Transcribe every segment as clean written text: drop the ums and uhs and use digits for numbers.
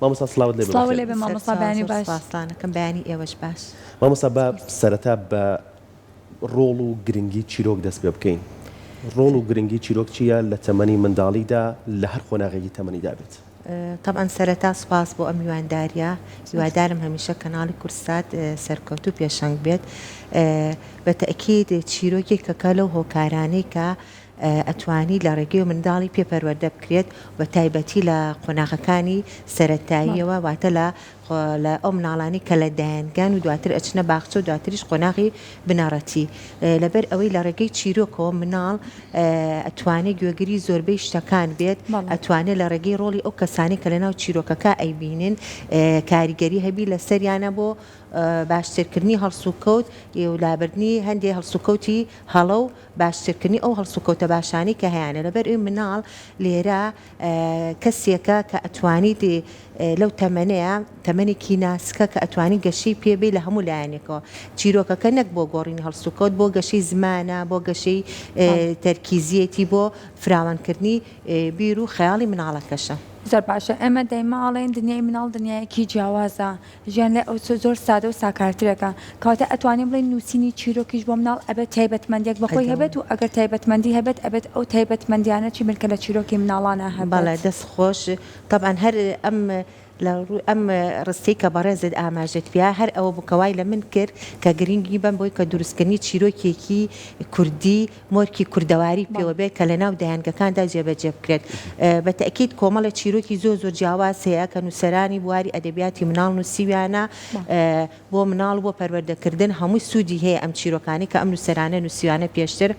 مامۆستا سڵاوت لێ بێ سڵاو بەخێر لێ بێ بێی. مامۆستا سەرچاو بەیانی زۆر باش. سپاستانەکەم بەیانی ئێوەش باش. مامۆستا با سەرەتا بە ڕۆڵ و گرنگی چیرۆک دەست پێ بکەین. ڕۆڵ و گرنگی چیرۆک چییە لە تەمەنی منداڵیدا لە هەر قۆناغێکی تەمەنیدا بێت؟ تەبعەن سەرەتا سوپاس بۆ ئەم میوانداریە، هیوادارم هەمیشە کەناڵی کوردسات سەرکەوتوو پێشەنگ بێت. بە تەئکید چیرۆک یەکێکە لەو هۆکارانەی کە ئەتوانی لە ڕێگەی منداڵی پێ پەروەردە بکرێت بە تایبەتی لە قۆناغەکانی سەرەتاییەوە واتە لە لە ئەو مناڵانەی کە لە دایەنگان و دواتر ئەچنە باخچە و دواتریش قۆناغی بنەڕەتی لەبەر ئەوەی لە ڕێگەی چیرۆکەوە مناڵ ئەتوانێ گوێگری زۆربەی شتەکان بێت ئەتوانێ لە ڕێگەی ڕۆڵی ئەو کەسانەی کە لەناو چیرۆکەکە ئەیبینن کاریگەری هەبی لەسەریانە بۆ باشترکردنی هەڵسوکەوت و لابردنی هەندێ هەڵسوکەوتی هەڵە و باشترکردنی ئەو هەڵسوکەوتە باشانەی کە هەیانە لەبەر ئەوی مناڵ لێرە کەسێکە کە ئەتوانیت لەو تەمەنەیە تەمەنێکی ناسکە کە ئەتوانی گەشەی پێ بەی لە هەموو لایەنێکەوە چیرۆکەکە نەک بۆ گۆڕینی هەڵسوکەوت بۆ گەشەی زمانە بۆ گەشەی تەرکیزیەتی بۆ فراوانکردنی بیر و خەیاڵی مناڵەکەشە. زۆر باشە ئێمە دایمە ئەڵێین دنیای مناڵ دنیایەکی جیاوازە ژیان لای ئەو زۆر سادە و ساکارترێکە. کەواتە ئەتوانین بڵێین نووسینی چیرۆکیش بۆ مناڵ ئەبێت تایبەتمەندیەک بە خۆی هەبێت و ئەگەر تایبەتمەندی هەبێت ئەبێت ئەو تایبەتمەندیانە چی بن کە لە چیرۆکی مناڵانا هەبێت؟ بەڵێ دەست خۆش. تەبعەن هەر ئەم لە ڕووی ئەم ڕستەی کە بەڕێزت ئاماژەت پیا هەر ئەوە بوو کە وای لە من کرد کە گرنگی بەم بۆی کە دروستکردنی چیرۆکێکی کوردی مۆرکی کوردەواری پێوە بێت کە لەناو دایەنگەکاندا جێبەجێ بکرێت. بە تەئکید کۆمەڵێ چیرۆکی زۆر زۆر جیاواز هەیە کە نووسەرانی بواری ئەدەبیاتی مناڵ نووسیویانە بۆ مناڵ و بۆ پەروەردەکردن هەمووی سوودی هەیە ئەم چیرۆکانەی کە ئەم نووسەرانە نووسیویانە پێشتر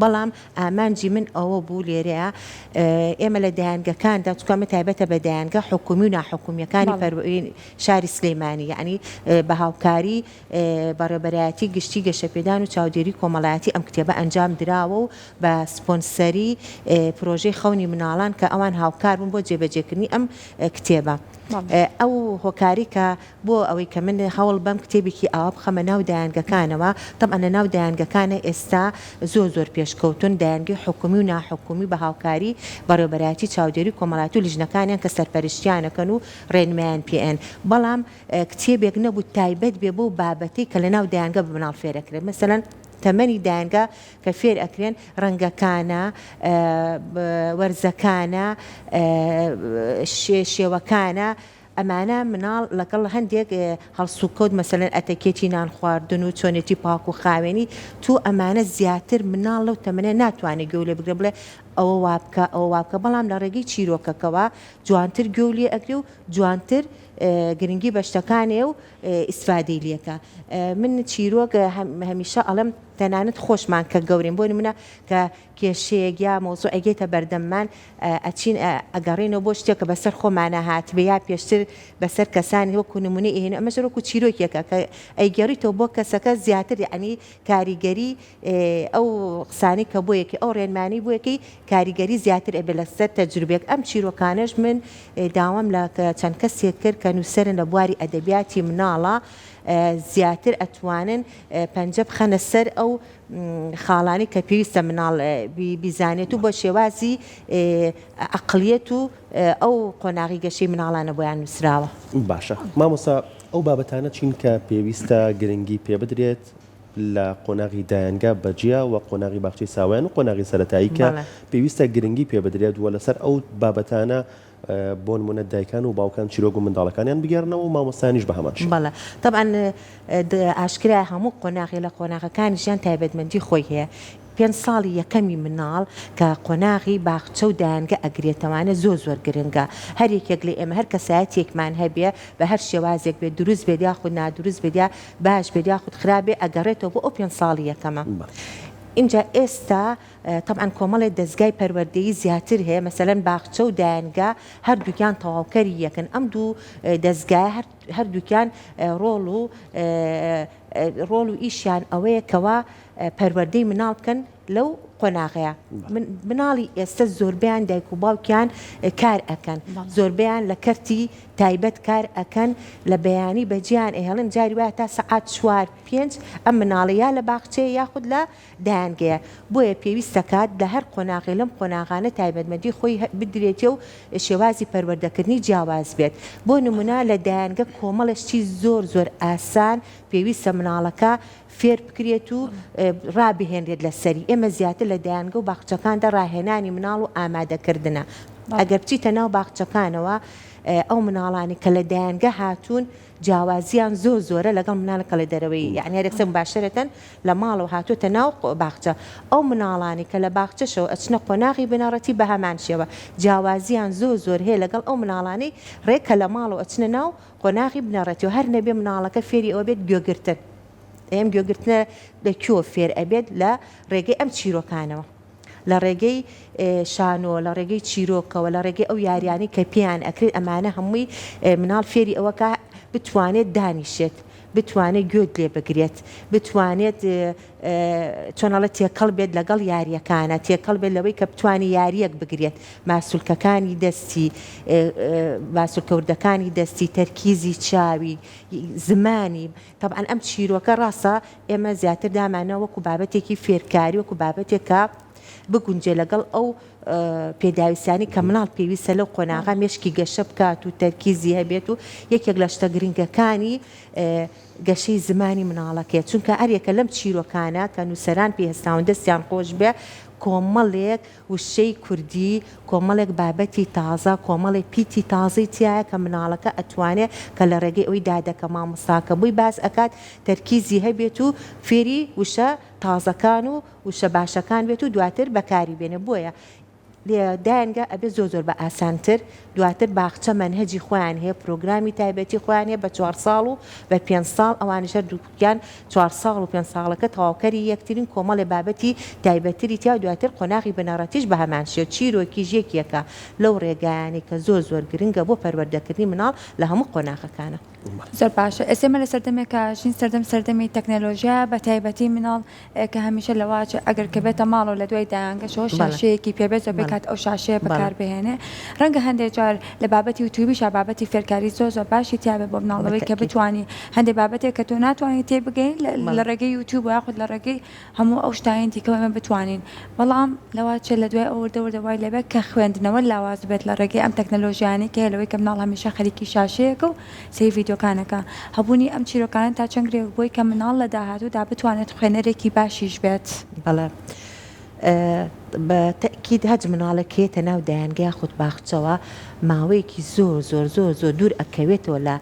بەڵام ئامانجی من ئەوە بوو لێرەیە ئێمە لە دایەنگەکاندا چونکە ئەمە تایبەتە بە دایەنگە حکوومی و ناحکوومییەکانی شاری سلێمانی یەعنی بە هاوکاری بەڕێوەبەرایەتی گشتی گەشەپێدان و چاودێری کۆمەڵایەتی ئەم کتێبە ئەنجام دراوە و بە سپۆنسەری پرۆژەی خەونی مناڵان کە ئەوان هاوکار بوون بۆ جێبەجێکردنی ئەم کتێبە. ئەو هۆکاری کە بۆ ئەوەی کە من هەوڵ بەم کتێبێکی ئاوا بخەمە ناو دایەنگەکانەوە، تەبعەن لە ناو دایەنگەکانە ئێستا زۆر زۆر پێشکەوتوون، دایەنگەی حکومی و ناحکومی بە هاوکاری بەڕێوەبەرایەتی چاودێری کۆمەڵایەتی و لیژنەکانیان کە سەرپەرشتیانەکەن و ڕێنمایان پێ ئەن، بەڵام کتێبێک نەبوو تایبەت بێ بەو بابەتەی کە لەناو دایەنگە بە مناڵ فێر ئەکرێت مەسەلەن تەمەنی دایەنگە کە فێر ئەکرێن ڕەنگەکانە وەرزەکانە شێوەکانە ئەمانە مناڵ لەگەڵ هەندێک هەڵسوکەوت مەسەلەن ئەتەکێتی نان خواردن و چۆنێتی پاک و خاوێنی تو ئەمانە زیاتر مناڵ لەو تەمەنە ناتوانێت گوێ لێ بگرێ بڵێ ئەوە وابکە ئەوە وابکە بەڵام لە ڕێگەی چیرۆکەکەوە جوانتر گوێ لێ ئەگرێ و جوانتر گرنگی بە شتەکانێ و ئیسفادەی لێکا من چیرۆک هەمیشە ئەڵێم تەنانەت خۆشمان کە گەورەین بۆ نمونە کە کێشەیەک یا مەوزوعێک یەتە بەردەممان ئەچین ئەگەڕێینەوە بۆ شتێک کە بەسەر خۆمانە هاتبێ یا پێشتر بەسەر کەسانی وەکو نمونە ئەهێنین ئەمەش وەکو چیرۆکێکە کە ئەیگێڕیتەوە بۆ کەسەکە زیاتر یەعنی کاریگەری ئەو قسانەی کە بۆ یەکەی ئەو ڕێنمانەی بۆ یەکەی کاریگەری زیاتر ئەبێت لەسەر تەجروبەیەک ئەم چیرۆکانەش من داوام لە چەند کەسێک کرد کە نووسەرن لە بواری ئەدەبیاتی مناڵە زیاتر ئەتوانن پەنجە بخەنە سەر ئەو خاڵانەی کە پێویستە مناڵ بیزانێت و بە شێوازی ئەقڵیەت و ئەو قۆناغی گەشەی مناڵانە بۆیان نووسراوە. باشە مامۆستا ئەو بابەتانە چین کە پێویستە گرنگی پێبدرێت لە قۆناغی دایەنگا بە جیا و قۆناغی باخچەی ساوایان و قۆناغی سەرەتایی کە پێویستە گرنگی پێ بدرێت و لەسەر ئەو بابەتانە بۆ نمونە دایکان و باوکان چیرۆک و منداڵەکانیان بگێڕنەوە و مامۆستایانیش بە هەمان شێوە. بەڵێ تەبعەن ئاشکرایە هەموو قۆناغێ لە قۆناغەکانی ژیان تایبەتمەندی خۆی هەیە پێنج ساڵی یەکەمی مناڵ کە قۆناغی باخچە و دایەنگە ئەگرێتەوانە زۆر زۆر گرنگە هەر یەکێک لە ئێمە هەر کەسایەتیەکمان هەبێ بە هەر شێوازێک بێت دروست بێت یاخود نادروست بێت یا باش بێت یاخود خراپ بێت ئەگەڕێتەوە بۆ ئەو پێنج ساڵی یەکەمە ئینجا ئێستا تەبعەن کۆمەڵێ دەزگای پەروەردەیی زیاتر هەیە مەسەلەن باخچە و دایەنگا هەردووکیان تەواوکەری یەکن ئەم دوو دەزگایە هەردووکیان ڕۆڵ و ڕۆڵ و ئیشیان ئەوەیە کەوا پەروەردەی مناڵ بکەن لەو. قۆناغەیە. مناڵی ئێستە زۆربەیان دایک و باوکیان کار ئەکەن، زۆربەیان لە کەرتی تایبەت کار ئەکەن، لە بەیانی بەجێیان ئەهێڵن جاری وایە تا سەعات چوار پێنج ئەم مناڵە یا لە باخچەیە یاخود لە دایەنگەیە، بۆیە پێویستەکات لە هەر قۆناغێ لەم قۆناغانە تایبەتمەندی خۆی بدرێتێ و شێوازی پەروەردەکردنی جیاواز بێت، بۆ نمونە لە دایەنگە کۆمەڵێ شتی زۆر زۆر ئاسان پێویستە مناڵەکە فێر بکرێت و ڕابهێنرێت لەسەری، ئێمە زیاتر لە دایەنگە و باخچەکاندا ڕاهێنانی مناڵ و ئامادەکردنە، ئەگەر بچیتە ناو باخچەکانەوە ئەو مناڵانەی کە لە دایەنگە هاتوون جیاوازیان زۆر زۆرە لەگەڵ مناڵە کە لە دەرەوەی یانی هەر یەکسەر مباشرەتەن لە ماڵەوە هاتووەتە ناو باخچە ئەو مناڵانەی کە لە باخچەشەوە ئەچنە قۆناغی بنەڕەتی بە هەمان شێوە جیاوازیان زۆر زۆر هەیە لەگەڵ ئەو مناڵانەی ڕێک کە لە ماڵەوە ئەچنە ناو قۆناغی بنەڕەتی و هەر نەبێ مناڵەکە فێری ئەوە بێت گوێگرتن ئەم گوێگرتنە لە کوێوە فێر ئەبێت لە ڕێگەی ئەم چیرۆکانەوە لە ڕێگەی شانۆ لە ڕێگەی چیرۆکەوە لە ڕێگەی ئەو یاریانەی کە پێیان ئەکرێت ئەمانە هەمووی مناڵ فێری ئەوەکە بتوانێت دانیشێت بتوانێت گوێت لێ بگرێت بتوانێت چۆن ئەڵێ تێکەڵ بێت لەگەڵ یاریەکانە تێکەڵ بێت لەوەی کە بتوانێت یاریەک بگرێت ماسولکەکانی دەستی ماسولکە وردەکانی دەستی تەرکیزی چاوی زمانی تەبعەن ئەم چیرۆکە ڕاستە ئێمە زیاتر دامانە وەکو بابەتێکی فێرکاری وەکو بابەتێک کە بگونجێ لەگەڵ ئەو پێداویستیانی کە مناڵ پێویستە لەو قۆناغە مێشکی گەشە بکات و تەرکیزی هەبێت و یەکێک لە شتە گرنگەکانی گەشەی زمانی مناڵەکەیە چونکە هەریەکە لەم چیرۆکانە کە نووسەران پێی هەستاون دەستیان خۆش بێ کۆمەڵێک وشەی کوردی، کۆمەڵێک بابەتی تازە، کۆمەڵێک پیتی تازەی تیایە کە مناڵەکە ئەتوانێ کە لە ڕێگەی ئەوەی دادەکە مامۆستاکە بۆی باس ئەکات تەرکیزی هەبێت و فێری وشە تازەکان و وشە باشەکان بێت و دواتر بەکاری بێنێ بۆیە دایەنگە ئەبێ زۆر زۆر بە ئاسانتر دواتر باخچە مەنهەجی خۆیان هەیە پرۆگرامی تایبەتی خۆیان هەیە بە چوار ساڵ و بە پێنج ساڵ ئەوانیش هەردووکیان چوار ساڵ و پێنج ساڵەکە تەواوکەری یەکترین کۆمەڵێ بابەتی تایبەتری تیا و دواتر قۆناغی بنەڕەتیش بە هەمان شێوە چیرۆکیش یەکێکە لەو ڕێگایانەی کە زۆر زۆر گرنگە بۆ پەروەردەکردنی مناڵ لە هەموو قۆناغەکانا. زۆر باشە ئێستا ئێمە لە سەردەمێکا ژین سەردەم سەردەمی تەکنەلۆژیایە بە تایبەتی مناڵ کە هەمیشە لەوە ئەچێ ئەگەر کە بێتە ماڵەوە لە دوای دایانگەشەوە شاشەیەکی پێ بێت زۆربەی کات ئەو شاشەیە بەکار بهێنێ ڕەنگە هەندێک جار لە بابەتی یوتیوبیشا بابەتی فێرکاری زۆر زۆر باشی تیا بێت بۆ مناڵ لەوەی کە بتوانی هەندێک بابەتێک کە تۆ ناتوانانی تێ بگەی لە ڕێگەی یوتیوب یاخود لە ڕێگەی هەموو ئەو شتانەی دیکەوە ئێمە بتوانین بەڵام لەوە چێ لە دوای ئەو وردە وردە وای لێبێت کە خوێندنەوە لاواز بێت لە ڕێگەی ئەم تەکنەلۆژیانەی کە هەیە لەوەی کە مناڵ هەمیشە خەریکی شاشەیەکە و سەیری ڤیدیۆکانەکە. هەبوونی ئەم چیرۆکانە تا چەند گرنگە بۆی کە مناڵ لە داهاتوودا بتوانێت خوێنەرێکی باشیش بێت؟ بەڵێ بە تەئکید هەچ مناڵێک کە یەتە ناو دایەنگە یاخود باخچەوە ماوەیەکی زۆر زۆر زۆر زۆر دوور ئەکەوێتەوە لە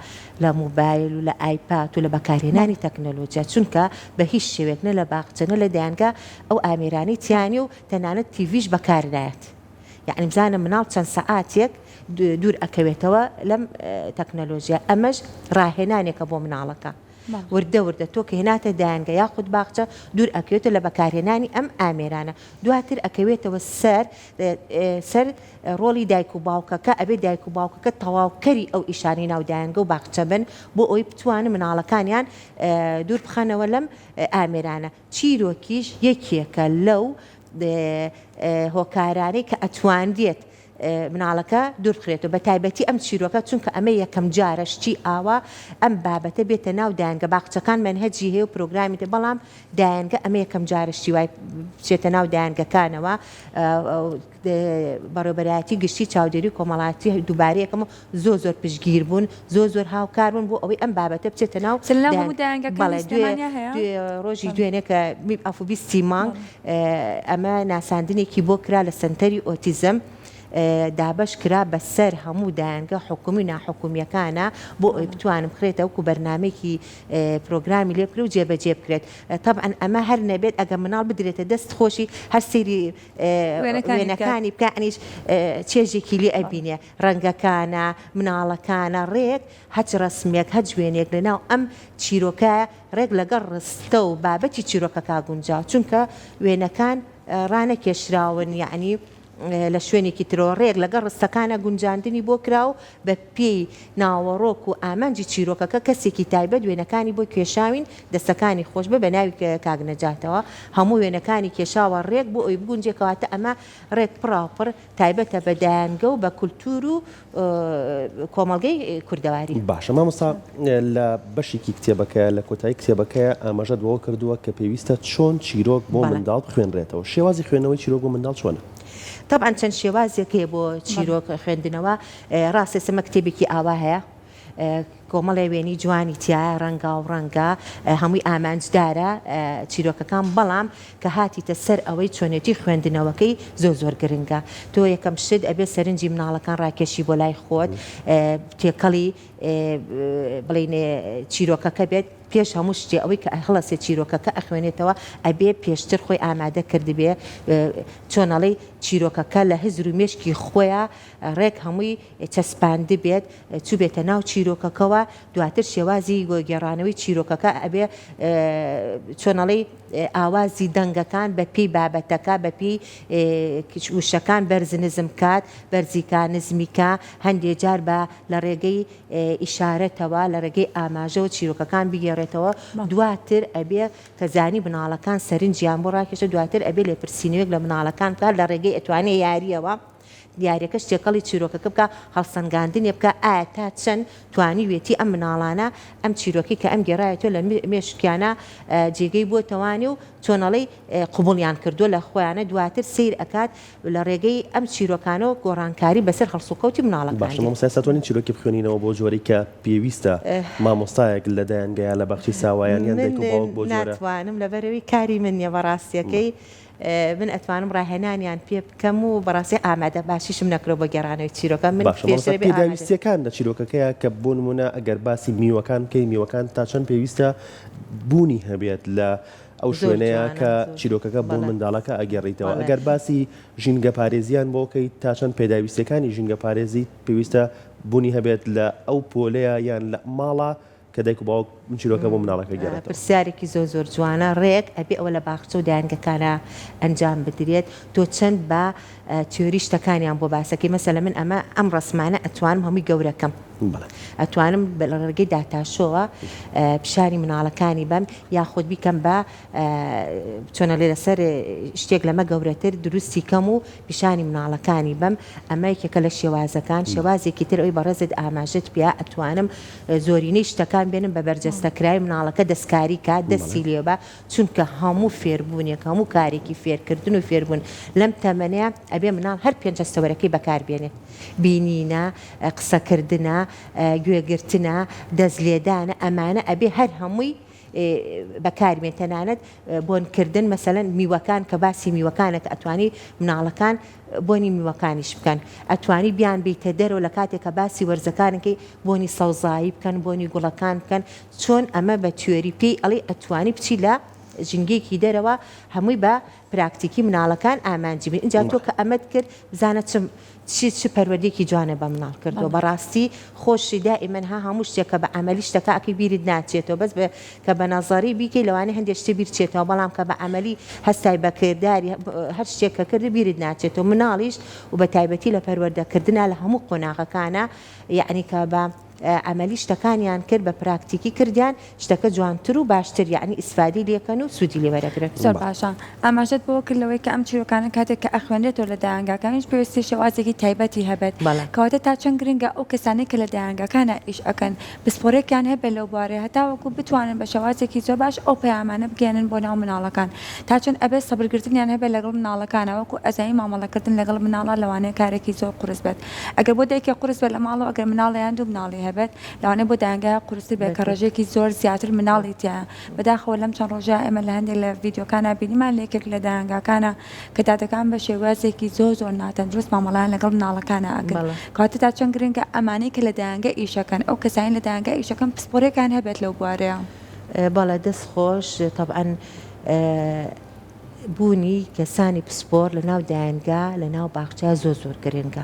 لە موبایل و لە ئایپاد و لە بەکارهێنانی تەکنەلۆجیا چونکە بە هیچ شێوەیەک نە لە باخچە نە لە دایەنگە ئەو ئامێرانەی تیا نیە و تەنانەت تیڤیش بەکار نایەت. یەعنی بزانە مناڵ چەند سەعاتێک دوور ئەکەوێتەوە لەم تەکنەلۆژیا ئەمەش ڕاهێنانێکە بۆ مناڵەکە وردە وردە تۆ کە هێناتە دایەنگە یاخود باخچە دوور ئەکەوێتەوە لە بەکارهێنانی ئەم ئامێرانە دواتر ئەکەوێتەوە سەر سەر ڕۆڵی دایک و باوکەکە ئەبێ دایک و باوکەکە تەواوکەری ئەو ئیشانەی ناو دایەنگە و باخچە بن بۆ ئەوەی بتوانن مناڵەکانیان دوور بخەنەوە لەم ئامێرانە چیرۆکیش یەکێکە لەو هۆکارانەی کە ئەتوانرێت مناڵەکە دووربخرێتەوە بە تایبەتی ئەم چیرۆکە چونکە ئەمە یەکەم جارە شتی ئاوا ئەم بابەتە بێتە ناو دایەنگە باخچەکان مەنهەجی هەیە و پرۆگرامی تر بەڵام دایەنگە ئەمە یەکەم جارە شتی وای بچێتە ناو دایەنگەکانەوە بەڕێوبەرایەتی گشتی چاودێری کۆمەڵاتی دووبارە یەکەم و زۆر زۆر پشتگیر بوون زۆر زۆر هاوکار بوون بۆ ئەوەی ئەم بابەتە بچێتە ناو چ لەناو هەموو دایەنگەکانی بەڵێ دوێ سلێمانیا هەیە؟ دوێ ڕۆژی دوێنێ کە ئەفو بیستی مانگ ئەمە ناساندنێکی بۆ کرا لە سەنتەری ئۆتیزم دابەش کرا بە سەر هەموو دایەنگە حکومی و ناحکومیەکانە بۆ ئەوەی بتوانن بخرێتە وەکو بەرنامەیەکی پرۆگرامی لێ بکرێت و جێبەجێ بکرێت تەبعەن ئەمە هەر نەبێت ئەگەر مناڵ بدرێتە دەست خۆشی هەر سەیری وێنەکانی بکا یەعنیش چێژێکی لێ ئەبینێ ڕەنگەکانە مناڵەکانە ڕێک هەچ ڕەسمێک هەچ وێنەیەک لەناو ئەم چیرۆکە ڕێک لەگەڵ ڕستە و بابەتی چیرۆکەکە گونجاوە چونکە وێنەکان ڕانەکێشراون یەعنی. لە شوێنێکی ترەوە ڕێک لەگەڵ ڕستەکانا گونجاندنی بۆ کرا و بە پێی ناوەڕۆک و ئامانجی چیرۆکەکە کەسێکی تایبەت وێنەکانی بۆ کێشاوین دەستەکانی خۆش بێ بە ناوی کاک نەجاتەوە هەموو وێنەکانی کێشاوە ڕێک بۆ ئەوی بگونجێ کەواتە ئەمە ڕێک پڕاوپڕ تایبەتە بە دایەنگە و بە کولتوور و کۆمەڵگەی کوردەواری. باشە مامۆستا لە بەشێکی کتێبەکەیا لە کۆتایی کتێبەکەیا ئاماژەت بەوە کردووە کە پێویستە چۆن چیرۆک بۆ منداڵ بخوێنرێتەوە شێوازی خوێندنەوەی چیرۆک بۆ منداڵ چۆنە؟ تەبعەن چەند شێوازێک هەیە بۆ چیرۆک خوێندنەوە ڕاستە ئێستا مە کتێبێکی ئاوا هەیە کۆمەڵێ وێنەی جوانی تیایە ڕەنگاو ڕەنگە هەمووی ئامانجدارە چیرۆکەکان بەڵام کە هاتیتە سەر ئەوەی چۆنێتی خوێندنەوەکەی زۆر زۆر گرنگە تۆ یەکەم شت ئەبێ سەرنجی مناڵەکان ڕاکێشی بۆ لای خۆت تێکەڵی بڵین چیرۆکەکە بێت پێش هەموو شتێ ئەوەی کە هەڵەسێ چیرۆکەکە ئەخوێنێتەوە ئەبێ پێشتر خۆی ئامادە کردبێ چۆن ئەڵێی چیرۆکەکە لە هزر و مێشکی خۆیا ڕێک هەمووی چەسپاندبێت، چووبێتە ناو چیرۆکەکەوە، دواتر شێوازی گێڕانەوەی چیرۆکەکە ئەبێ چۆن ئەڵێی ئاوازی دەنگەکان بە پێی بابەتەکە، بە پێی وشەکان بەرز نزم کات، بەرزی کا نزمی کا، هەندێ جار بە لە ڕێگەی ئیشارەتەوە، لە ڕێگەی ئاماژەوە چیرۆکەکان بگێڕێتەوە، دواتر ئەبێ کە زانی مناڵەکان سەرنجیان بۆ ڕاکێشا، دواتر ئەبێ لێپرسینەوەیەک لە مناڵەکان بکات لە ڕێگەی ئەتوانێ یارییەوە. یاریەکەش تێکەڵی چیرۆکەکە بکا، هەڵسەنگاندنێ بکا ئایا تا چەند توانیویەتی ئەم مناڵانە ئەم چیرۆکەی کە ئەم گێڕایەتەوە لە مێشکیانا جێگەی بۆتەوانێ و چۆن ئەڵێی قبوڵیان کردووە لە خۆیانە دواتر سەیر ئەکات لە ڕێگەی ئەم چیرۆکانەوە گۆڕانکاری بەسەر هەڵسوکەوتی مناڵەکان باشە دێت. مامۆستا ئێستا توانین چیرۆکی بخوێنینەوە بۆ جۆرەی کە پێویستە مامۆستایەک لە دایەنگە یا لە باخچەی ساوایان یان من دایک و باوک بۆ جۆرە ناتوانم لەبەرئەوەی کاری من نیە بەڕاستیەکەی من ئەتوانم ڕاهێنانیان پێ بکەم و بەڕاستی ئامادە باشیشم نەکردوە بۆ گێڕانەوەی چیرۆکە من باشە مامۆستا پێشتر بێ ئامادە. پێداویستیەکان لە چیرۆکەکەیا کە بۆ نمونە ئەگەر باسی میوەکان بکەین میوەکان تا چەند پێویستە بوونی هەبێت لە ئەو زۆر شوێنەیا جوانە کە زۆر چیرۆکەکە بۆ بەڵێ منداڵەکە ئەگێڕیتەوە بەڵێ. ئەگەر باسی ژینگە پارێزیان بۆ کەیت تا چەند پێداویستیەکانی ژینگە پارێزی پێویستە بوونی هەبێت لە ئەو پۆلەیا یان لە ماڵا کە دایک و باوک چیرۆکە بۆ مناڵەکە گێڕێتەوە. پرسیارێکی زۆر زۆر جوانە ڕێک ئەبێ ئەوە لە باخچە و دایەنگەکانا ئەنجام بدرێت تۆ چەند بە تیۆری شتەکانیان بۆ باسەکەی مەسەلەن من ئەمە ئەم ڕەسمانە ئەتوانم هەمووی گەورەکەم ئەتوانم لە ڕێگەی داتاشۆوە پیشانی مناڵەکانی بەم یاخود بیکەم بە چۆنە لێ لەسەر شتێک لەمە گەورەتر دروستی کەم و پیشانی مناڵەکانی بەم ئەمە یەکێکە لە شێوازەکان شێوازێکی تر ئەوی بەڕێزت ئاماژەت پیا ئەتوانم زۆرینەی شتەکان بێنم بە بەرجەستەکراوی مناڵەکە دەستکاری کا دەستی لێ با چونکە هەموو فێربوونێک هەموو کارێکی فێرکردن و فێربوون لەم تەمەنەیا ئەبێ مناڵ هەر پێنج هەستەوەرەکەی بەکار بێنێت بینینە قسەکردنە گوێگرتنە دەست لێدانە ئەمانە ئەبێ هەر هەمووی بەکاربێن تەنانەت بۆن کردن مەسەلەن میوەکان کە باسی میوەکانە کە ئەتوانی مناڵەکان بۆنی میوەکانیش بکەن ئەتوانی بیان بیتە دەرەوە لە کاتێک کە باسی وەرزەکانەکەی بۆنی سەوزایی بکەن بۆنی گوڵەکان بکەن چۆن ئەمە بە تیۆری پێی ئەڵی ئەتوانی بچی لە ژینگەیەکی دەرەوە هەمووی بە پراکتیکی مناڵەکان ئامانجی بن ئینجا تۆ کە ئەمەت کرد بزانە چ چ چ پەروەردەیەکی جوانە بە مناڵ کردوە بەڕاستی خۆشی دائیمەن ها هەموو شتێک کە بە عەمەلی شتەکە ئەکەی بیرت ناچێتەوە بەس بە کە بە نەزەری بیکەی لەوانەیە هەندێک شتێ بیر چێتەوە بەڵام کە بە عەمەلی هەستای بە کرداری هەر شتێک کە کردی بیرت ناچێتەوە مناڵیش و بە تایبەتی لە پەروەردە کردنا لە هەموو قۆناغەکانا یەعنی کە بە عەمەلی شتەکانیان کرد بە پراکتیکی کردیان شتەکە جوانتر و باشتر یەعنی ئیسفادەی لێکەن و سوودی لێ وەرەگرن. زۆر باشە. ئاماژەت بەوە کرد لەوەی کە ئەم چیرۆکانە کاتێک کە ئەخوێنرێتەوە لە دایەنگاکانیش پێویستی شێوازێکی تایبەتی هەبێت. بەڵێ. کەواتە تا چەند گرنگە ئەو کەسانەی کە لە دایەنگاکانا ئیش ئەکەن پسپۆرێکیان هەبێت لەو بوارەی هەتاوەکو بتوانن بە شێوازێکی زۆر باش ئەو پەیامانە بگەیەنن بۆ ناو مناڵەکان. تا چەند ئەبێت سەبرگرتنیان هەبێت لەگەڵ مناڵەکانا وەکو ئەزانی مامەڵەکردن لەگەڵ مناڵا لەوانەیە کارێکی زۆر قورس بێت. ئەگەر بۆ دایکێک قورس بێت لە ماڵەوە ئەگەر مناڵێ یان دوو مناڵی هەبێت لەوانەیە بۆ دایەنگایە قورستر بێت کە ڕێژەیەکی زۆر زیاتر مناڵی تیایە بەداخەوە لەم چەند ڕۆژە ئێمە لە هەندێک لە ڤیدیۆکانا بینیمان لە یەکێک لە دایەنگاکانا کە دادەکان بە شێوازێکی زۆر زۆر ناتەندروست مامەڵەیان لەگەڵ مناڵەکانا ئەکرد کەواتە تا چەند گرنگە ئەمانەی کە لە دایەنگە ئیشەکەن ئەو کەسانی لە دایەنگا ئیشەکەن پسپۆرێکیان هەبێت لەو بوارەیە. بەڵێ دەست خۆش تەبعەن. بوونی کەسانی پسپۆر لە ناو دایەنگا لە ناو باخچە زۆر زۆر گرنگە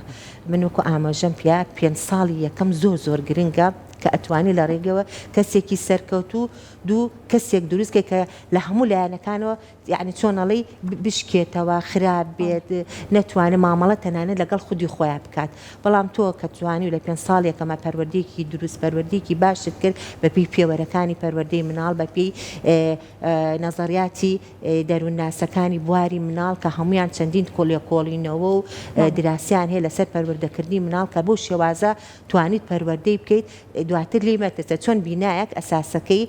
من وەکو ئاماژەم پیا پێنج ساڵی یەکەم زۆر زۆر گرنگە کە ئەتوانی لە ڕێگەوە کەسێکی سەرکەوتوو دوو کەسێک دروست کەی کە لە هەموو لایەنەکانەوە یەعنی چۆن ئەڵێی بشکێتەوە خراپ بێت نەتوانێت مامەڵە تەنانەت لەگەڵ خودی خۆیا بکات بەڵام تۆ کە توانی لە پێنج ساڵ یەکەما پەروەردەیەکی دروست پەروەردەیەکی باشت کرد بەپێی پێوەرەکانی پەروەردەی مناڵ بەپێی نەزەریاتی دەروونناسەکانی بواری مناڵ کە هەموویان چەندین لێکۆڵینەوە و دراسیان هەیە لەسەر پەروەردەکردنی مناڵ کە بەو شێوازە توانیت پەروەردەی بکەیت دواتر لێی مەترسە چۆن بینایەک ئەساسەکەی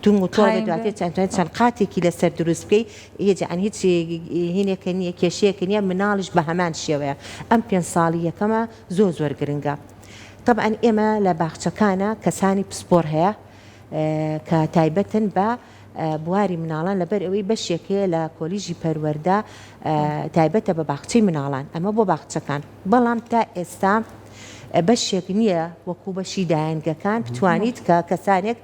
تونگ و تۆڵ بێت دواتر چەند چەند قاتێکی لەسەر دروست بکەی هیچ یانی هیچ هینێکە نییە کێشەیەکە نییە مناڵیش بە هەمان شێوەیە ئەم پێنج ساڵی یەکەمە زۆر زۆر گرنگە تەبعەن ئێمە لە باخچەکانە کەسانی پسپۆر هەیە کە تایبەتن بە بواری مناڵان لەبەر ئەوەی بەشێک هەیە لە کۆلیژی پەروەردە تایبەتە بە باخچەی مناڵان ئەمە بۆ باخچەکان بەڵام تا ئێستا بەشێک نییە وەکو بەشی دایەنگەکان بتوانیت کە کەسانێک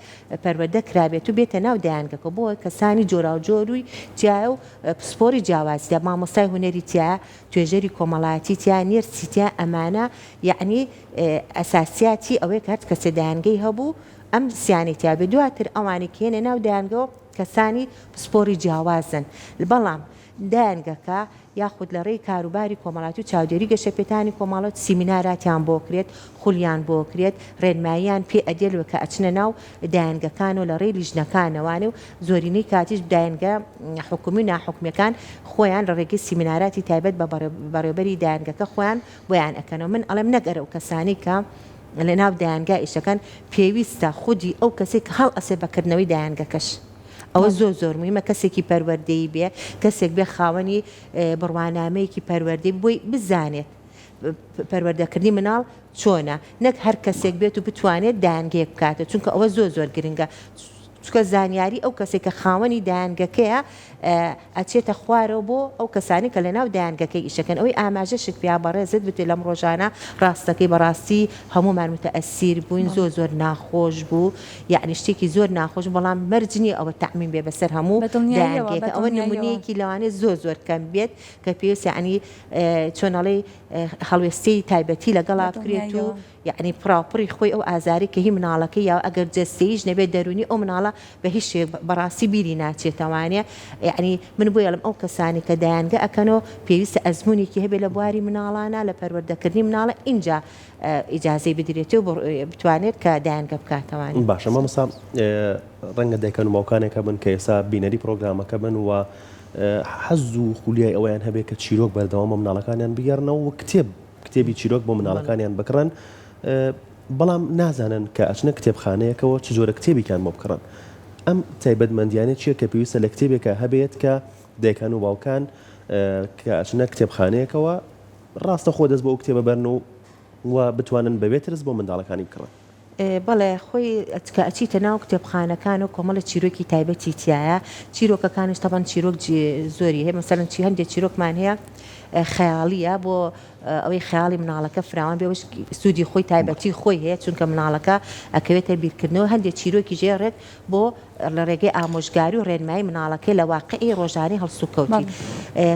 پەروەردە کرابێت و بێتە ناو دایەنگەکە بۆ کەسانی جۆراوجۆروی تایە و پسپۆری جیاواز تیا مامۆستای هونەری تایە توێژەری کۆمەڵایەتی تیا نێرسی تیا ئەمانە یعنی ئەساسیاتی ئەوەیە کە هەر کەسێ دایەنگەی هەبوو ئەم سیانەی تیا بێت دواتر ئەوانەی کە یەنە ناو دایەنگەوە کەسانی پسپۆری جیاوازن بەڵام دایەنگەکە یاخود لە ڕێی کاروباری کۆمەڵاتی و چاودێری گەشەپێدانی کۆمەڵەت سیمیناراتیان بۆ کرێت خولیان بۆ کرێت ڕێنماییان پێ ئەدێل کە ئەچنە ناو دایەنگەکان و لە ڕێی لیژنەکانەوانێ و زۆرینەی کاتیش دایەنگە حکومی و ناحکومیەکان خۆیان لە ڕێگەی سیمیناراتی تایبەت بە بەڕێوبەری دایەنگەکە خۆیان بۆیان ئەکەنەوە من ئەڵێم نەک ئەرە ئەو کەسانەی کە لە ناو دایەنگا ئیشەکەن پێویستە خودی ئەو کەسەی کە هەڵئەسێ بە کردنەوەی دایەنگەکەش ئەوە زۆر زۆر موهیمە کەسێکی پەروەردەیی بێ کەسێک بێ خاوەنی بڕوانامەیەکی پەروەردەی بۆی بزانێت پەروەردەکردنی مناڵ چۆنە نەک هەر کەسێک بێت و بتوانێت دایەنگەیەک بکاتە چونکە ئەوە زۆر زۆر گرنگە چونکە زانیاری ئەو کەسێک کە خاوەنی دایەنگەکەیە ئەچێتە خوارەوە بۆ ئەو کەسانەی کە لەناو دایەنگەکەی ئیشەکەن ئەوەی ئاماژەشت پیا بەڕێزت بتێ لەم ڕۆژانە ڕاستەکەی بەڕاستی هەموومان متەئەسیر بووین زۆر زۆر ناخۆش بوو یەعنی شتێکی زۆر ناخۆش بەڵام مەرج نییە ئەوە تەعمیم بێ بەسەر هەموو بەدڵنیاییەوە دایەنگەیەکە ئەوە بەدڵنیاییەوە. نمونەیەکی لەوانەیە زۆر زۆر کەم بێت کە پێویستە یەعنی چۆن ئەڵێی هەڵوێستەی تایبەتی لەگەڵا بکرێت و بەدڵنیاییەوە. یەعنی پڕاوپڕی خۆی ئەو ئازارەی کە هی مناڵەکەی یاوە ئەگەر جەستەییش نەبێت دەروونی ئەو مناڵە بە هیچ شێوەیەک بەڕاستی بیری ناچێتەوانێ یەعنی من بۆیە ئەڵێم ئەو کەسانەی کە دایەنگە ئەکەنەوە پێویستە ئەزموونێکی هەبێت لە بواری مناڵانا لە پەروەردەکردنی مناڵە ئینجا ئیجازەی بدرێتێ و بتوانێت کە دایەنگە بکاتەوانێ. باشە مامۆستا ڕەنگە دایکان و باوکانێک هەبن کە ئێستا بینەری پڕۆگرامەکە بن و حەز و خولیای ئەوەیان هەبێت کە چیرۆک بەردەوام بۆ مناڵەکانیان بگێڕنەوە و کتێب کتێبی چیرۆک بۆ مناڵەکانیان بکڕن بەڵام نازانن کە ئەچنە کتێبخانەیەکەوە چ جۆرە کتێبێکیان بۆ بکڕن ئەم تایبەتمەندیانە چییە کە پێویستە لە کتێبێکا هەبێت کە دایکان و باوکان کە ئەچنە کتێبخانەیەکەوە ڕاستەخۆ دەست بۆ ئەو کتێبە بەرن و و بتوانن بەبێ ترس بۆ منداڵەکانی بکڕن. بەڵێ خۆی کە ئەچیتە ناو کتێبخانەکان و کۆمەڵێ چیرۆکی تایبەتی تیایە چیرۆکەکانیش تەبعەن چیرۆک زۆری هەیە مەسەلەن چی هەندێک چیرۆکمان هەیە خەیاڵیە بۆ ئەوەی خەیاڵی مناڵەکە فراوان بێ وش سوودی خۆی تایبەتی خۆی هەیە چونکە مناڵەکە ئەکەوێتە بیرکردنەوە هەندێک چیرۆکی ژێ ڕێک بۆ لە ڕێگەی ئامۆژگاری و ڕێنمایی مناڵەکەی لە واقعی ڕۆژانەی هەڵسوکەوتی.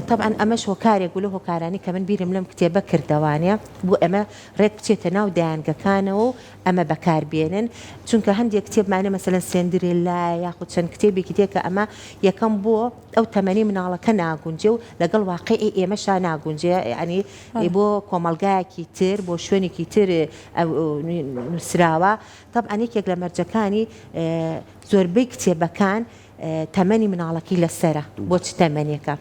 تەبعەن ئەمەش هۆکارێک بوو لەو هۆکارانەی کە من بیرم لەم کتێبە کردەوانێ بۆ ئەمە ڕێک بچێتە ناو دایەنگەکانەوە و ئەمە بەکار بێنن چونکە هەندێک کتێبمان هەیە مەسەلەن سێندرێلا یاخود چەند کتێبێکی تێ کە ئەمە یەکەم بۆ ئەو تەمەنەی مناڵەکە ناگونجێ و لەگەڵ واقعی ئێمەشا ناگونجێ یانی بۆ کۆمەڵگایەکی تر بۆ شوێنێکی تر نووسراوە تەبعەن یەکێک لە مەرجەکانی زۆربەی کتێبەکان تەمەنی مناڵەکەی لەسەرە بۆ چ تەمەنێکە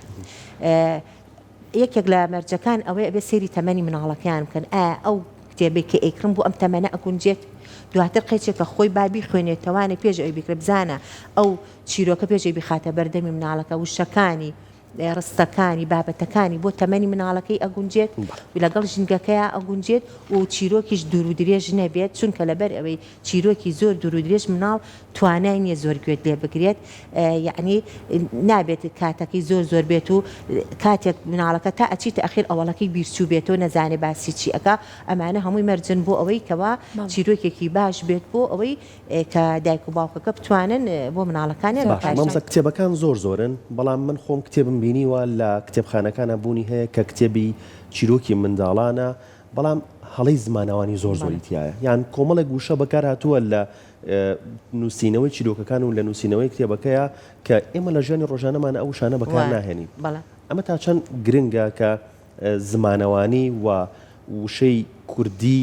یەکێک لە مەرجەکان ئەوەیە ئەبێ سەیری تەمەنی مناڵەکەیان بکەن ئایا ئەو کتێبەی کە ئەیکڕم بۆ ئەم تەمەنە ئەگونجێت دواتر قەیچێکە خۆی با بیخوێنێتەوانێ پێش ئەوی بیکڕێ بزانە ئەو چیرۆکە پێش ئەوی بیخاتە بەردەمی مناڵەکە وشەکانی ڕستەکانی، بابەتەکانی بۆ تەمەنی مناڵەکەی ئەگونجێت و لەگەڵ ژینگەکەیا ئەگونجێت و چیرۆکیش دوور و درێژ نەبێت چونکە لەبەر ئەوەی چیرۆکی زۆر دوور و درێژ مناڵ توانای نیە زۆر گوێت لێ بگرێت یەعنی نابێت کاتەکەی زۆر زۆر بێت و کاتێک مناڵەکە تا ئەچیتە ئەخیر ئەوەڵەکەی بیرچوو بێتەوە نەزانێ باسی چی ئەکا ئەمانە هەمووی مەرجن بۆ ئەوەی کەوا چیرۆکێکی باش بێت بۆ ئەوەی کە دایک و باوکەکە بتوانن بۆ مناڵەکانیان باشە مامۆستا کتێبەکان زۆر زۆرن بەڵام من خۆم کتێبم. بینیوە لە کتێبخانەکانا بوونی هەیە کە کتێبی چیرۆکی منداڵانە بەڵام هەڵەی زمانەوانی زۆر زۆری تیایە یان کۆمەڵێک وشە بەکار هاتووە لە نووسینەوەی چیرۆکەکان و لە نووسینەوەی کتێبەکەیە کە ئێمە لە ژیانی ڕۆژانەمان ئەو وشانە بەکار ناهێنین ئەمە تا چەند گرنگە کە زمانەوانی و وشەی کوردی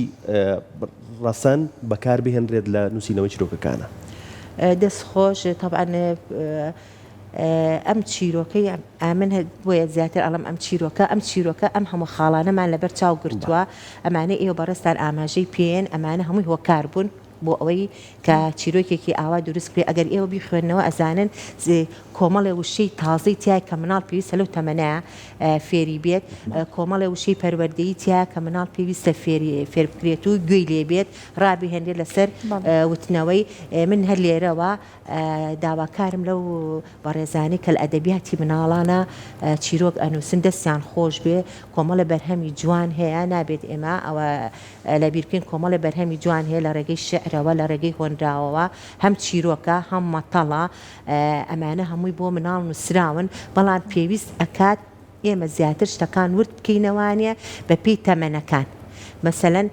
ڕەسەن بەکار بهێنرێت لە نووسینەوەی چیرۆکەکانە؟ دەست خۆش تەبعەن ئەم چیرۆکەی ئەمن بۆیە زیاتر ئەڵم ئەم چیرۆکە ئەم چیرۆکە ئەم هەموو خاڵانەمان لەبەر چاو گرتووە ئەمانە ئێوە بەڕێزتان ئاماژەی پێن ئەمانە هەمووی هۆکار بوون بۆ ئەوەی کە چیرۆکێکی ئاوا دروست بکرێت ئەگەر ئێوە بیخوێننەوە ئەزانن کۆمەڵێ وشەی تازەی تیایە کە مناڵ پێویستە لەو تەمەنە فێری بێت کۆمەڵێ وشەی پەروەردەیی تیایە کە مناڵ پێویستە فێری فێر بکرێت و گوێی لێ بێت ڕابهێنرێت لەسەر وتنەوەی من هەر لێرەوە داواکارم لەو بەڕێزانەی کە لە ئەدەبیاتی مناڵانە چیرۆک ئەنووسن دەستیان خۆش بێ کۆمەڵێ بەرهەمی جوان هەیە نابێت ئێمە ئەوە لەبیر بکەین کۆمەڵێ بەرهەمی جوان هەیە لە ڕێگەی شیعرەوە لە ڕێگەی هۆنراوەوە هەم چیرۆکە هەم مەتەڵە ئەمانە هەمووی بۆ مناڵ نووسراون بەڵام پێویست ئەکات ئێمە زیاتر شتەکان ورد بکەینەوانێ بە پێی تەمەنەکان مەسەلەن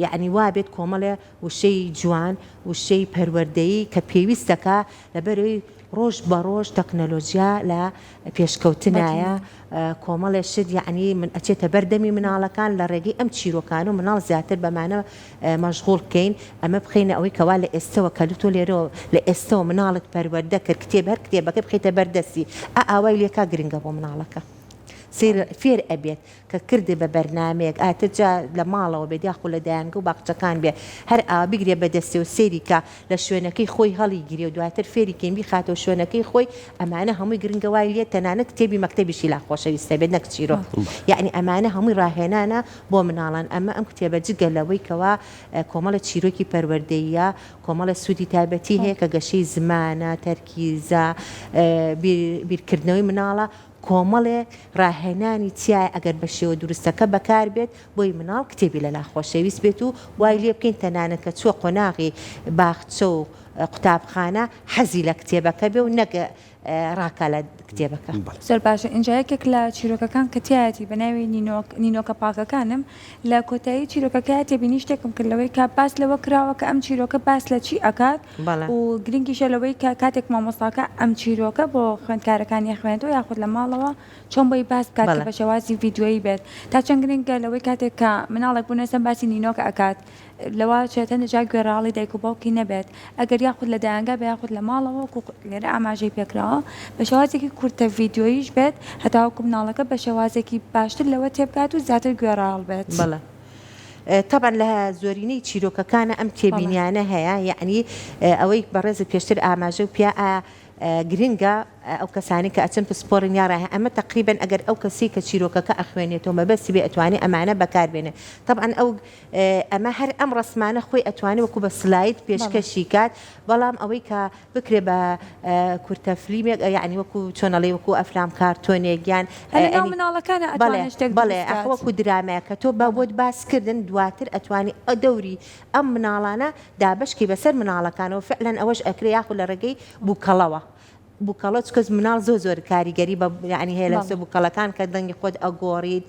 یەعنی وابێت کۆمەڵێ وشەی جوان وشەی پەروەردەیی کە پێویست دەکا لەبەرئەوەی ڕۆژ بە ڕۆژ تەکنەلۆجیا لە پێشکەوتنایە کۆمەڵێ شت یەعنی من ئەچێتە بەر دەمی مناڵەکان لە ڕێگەی ئەم چیرۆکانە و مناڵ زیاتر بەمانە مەشغوڵ بکەین ئەمە بخەینە ئەوەی کەوا لە ئێستەوە کە تۆ لێرەوە لە ئێستەوە مناڵت پەروەردە کرد کتێب هەر کتێبەکە بخەیتە بەر دەستی ئا ئاوای لێکا گرنگە بۆ مناڵەکە سەیر فێر ئەبێت کە کردی بە بەرنامەیەک ئاتر جا لە ماڵەوە بێت یاخو لە دایەنگە و باخچەکان بێ هەر ئاوا بیگرێ بە دەستی و سەیری کا لە شوێنەکەی خۆی هەڵی گرێ و دواتر فێری کەین بیخاتەوە شوێنەکەی خۆی ئەمانە هەمووی گرنگە وای لێ تەنانەت کتێبی مەکتەبیشی لا خۆشەویستە بێت نەک چیرۆک یەعنی ئەمانە هەمووی ڕاهێنانە بۆ مناڵان ئەمە ئەم کتێبە جگە لەوەی کەوا کۆمەڵێ چیرۆکی پەروەردەییە کۆمەڵێ سوودی تایبەتی هەیە کە گەشەی زمانە تەرکیزە بیرکردنەوەی مناڵە کۆمەڵێ ڕاهێنانی تیایە ئەگەر بە شێوە دروستەکە بەکار بێت بۆی مناڵ کتێبی لەلا خۆشەویست بێت و وای لێ بکەین تەنانەت کە چووە قۆناغی باخچە و قوتابخانە حەزی لە کتێبەکە بێ و نەک ڕاکا لە کتێبەکە. زۆر باشە ئینجا یەکێک لە چیرۆکەکان کە تیایەتی بە ناوی نینۆک نینۆکە پاکەکانم لە کۆتایی چیرۆکەکەیا تێبینی شتێکم کرد لەوەی کە باس لەوە کراوە کە ئەم چیرۆکە باس لە چی ئەکات بەڵێ. و گرنگیشە لەوەی کە کاتێک مامۆستاکە ئەم چیرۆکە بۆ خوێندکارەکانی ئەخوێنێتەوە یاخود لە ماڵەوە چۆن بۆی باس بکات کە بەڵێ. بە شێوازی ڤیدیۆیی بێت تا چەند گرنگە لەوەی کاتێک کە مناڵێک بۆ نەسەن باسی نینۆک ئەکات لەوە چێت هەندێک جار گوێڕایەڵی دایک و باوکی نەبێت ئەگەر یاخود لە دایەنگا بێ یاخود لە ماڵەوە وەکو لێرە ئاماژەی پێکراوە بە شێوازێکی کورتە ڤیدیۆییش بێت هەتاوەکو مناڵەکە بە شێوازێکی باشتر لەوە تێبگات و زیاتر گوێڕایەڵ بێت. بەڵێ تەبعەن لە زۆرینەی چیرۆکەکانە ئەم تێبینیانە هەیە یەعنی ئەوەی بەڕێزت پێشتر ئاماژەو پیا گرنگە ئەو کەسانەی کە ئەچن پسپۆرن یا ڕاهێ ئەمە تەقریبەن ئەگەر ئەو کەسەی کە چیرۆکەکە ئەخوێنێتەوە مەبەستی بێ ئەتوانێ ئەمانە بەکار بێنێ تەبعەن ئەو ئەمە هەر ئەم ڕەسمانە خۆی ئەتوانێ وەکو بە سلاید پێشکەشی کات بەڵام ئەوەی کە بکرێ بە کورتە فلیمێک یەعنی وەکو چۆن ئەڵێی وەکو ئەفلام کارتۆنێک یان هەر لەناو مناڵەکانا بەڵێ ئەتوانێ شتێک بەڵێ دروست ئەخ کات. وەکو درامایە کە تۆ بە بۆت باس کردن دواتر ئەتوانی دەوری ئەم مناڵانە دابەش کەی بەسەر مناڵەکانەوە فعلەن ئەوەش ئەکرێ یاخود لە ڕێگەی بوکەڵەوە بوکەڵە چونکە مناڵ زۆر زۆر کاریگەری بە یعنی هەیە لەسەر بوکەڵەکان کە دەنگی خۆت ئەگۆڕیت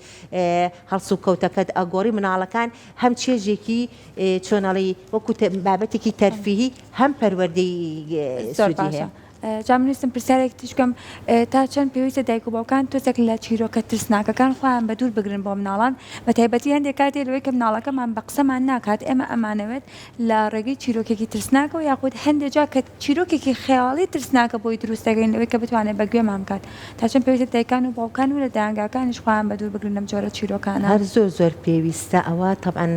هەڵسوکەوتەکەت ئەگۆڕی مناڵەکان هەم چێژێکی چۆنەڵی وەکو بابەتێکی تەرفیهی هەم پەروەردەی سوودی هەیە. جا من ویستم پرسیارێک تریش بکەم تا چەند پێویستە دایک و باوکان تۆزێک لە چیرۆکە ترسناکەکان خۆیان بە دوور بگرن بۆ مناڵان بە تایبەتی هەندێک کاتێ لەوەی کە مناڵەکەمان بە قسەمان ناکات ئێمە ئەمانەوێت لە ڕێگەی چیرۆکێکی ترسناکەوە یاخود هەندێک جار کە چیرۆکێکی خەیاڵی ترسناکە بۆی دروست دەکەین لەوەی کە بتوانێت بە گوێمان بکات تا چەند پێویستە دایکان و باوکان و لە دایەنگاکانیش خۆیان بە دوور بگرن لەم جۆرە چیرۆکانە. هەر زۆر زۆر پێویستە ئەوە تەبعەن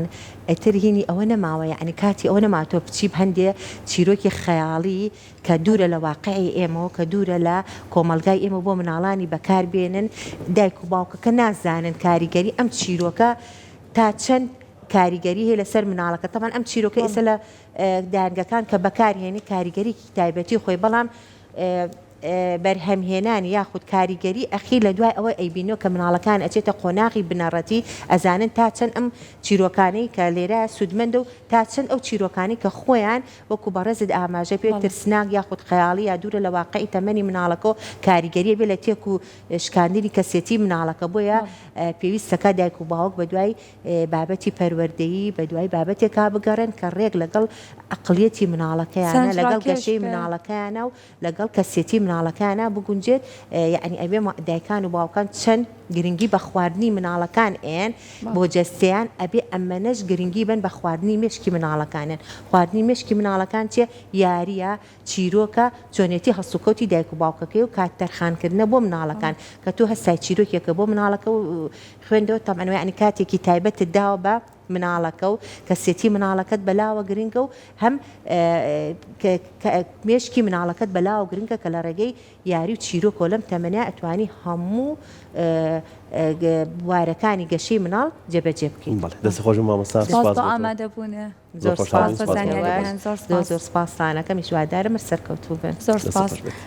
ئیتر هینی ئەوە نەماوە یەعنی کاتی ئەوە نەماوە تۆ بچی هەندێ چیرۆکی خەیاڵی کە دوورە لە واقعی ئێمەوە کە دوورە لە کۆمەڵگای ئێمە بۆ مناڵانی بەکار بێنن دایک و باوکەکە نازانن کاریگەری ئەم چیرۆکە تا چەند کاریگەری هەیە لەسەر مناڵەکە تەبعەن ئەم چیرۆکە ئێستا لە دایەنگەکان کە بەکارهێنی کاریگەریکی تایبەتی خۆی بەڵام. بەرهەمهێنانی یاخود کاریگەری ئەخیر لە دوای ئەوە ئەیبیننەوە کە مناڵەکان ئەچێتە قۆناغی بنەڕەتی ئەزانن تا چەند ئەم چیرۆکانەی کە لێرە سوودمەندە و تا چەند ئەو چیرۆکانەی کە خۆیان وەکو بەڕێزت ئاماژە پێ ترسناک یاخود خەیاڵی یا دوورە لە واقعی تەمەنی مناڵەکەوە کاریگەریە بێ لە تێک و شکاندنی کەسێتی مناڵەکە بۆیە پێویستەکە دایک و باوک بە دوای بابەتی پەروەردەیی بە دوای بابەتێکا بگەڕێن کە ڕێک لەگەڵ عەقڵیەتی مناڵەکەیانە لەگەڵ گەشەی مناڵەکەیانە و لەگەڵ کەسێتی مناڵەکەیانا بگونجێت یەعنی ئەبێ دایکان و باوکان چەند گرنگی بە خواردنی مناڵەکان ئەیەن بۆ جەستەیان ئەبێ ئەمەنەش گرنگی بەن بە خواردنی مێشکی مناڵەکانیان خواردنی مێشکی مناڵەکان چیە یاریە چیرۆکە چۆنێتی هەڵسوکەوتی دایک و باوکەکەی و کات تەرخانکردنە بۆ مناڵەکان کە تۆ هەستای چیرۆکێکە بۆ مناڵەکە و خوێندەوە تەبعەن یەعنی کاتێکی تایبەتت داوە بە مناڵەکە و کەسێتی مناڵەکەت بەلاوە گرنگە و هەم مێشکی مناڵەکەت بەلاوە گرنگە کە لە ڕێگەی یاری و چیرۆکەوە لەم تەمەنە ئەتوانی هەموو بوارەکانی گەشەی مناڵ جێبەجێ بکەیت. بەڵێ دەست خۆش مامۆستا سپاس بۆ ئامادەبوونێ. زۆر سپاس بۆ زانیاریەکان زۆر سپاس. زۆر زۆر سپاستان ئەکەم هیوادارم سەرکەوتوو بن. زۆر سپاس.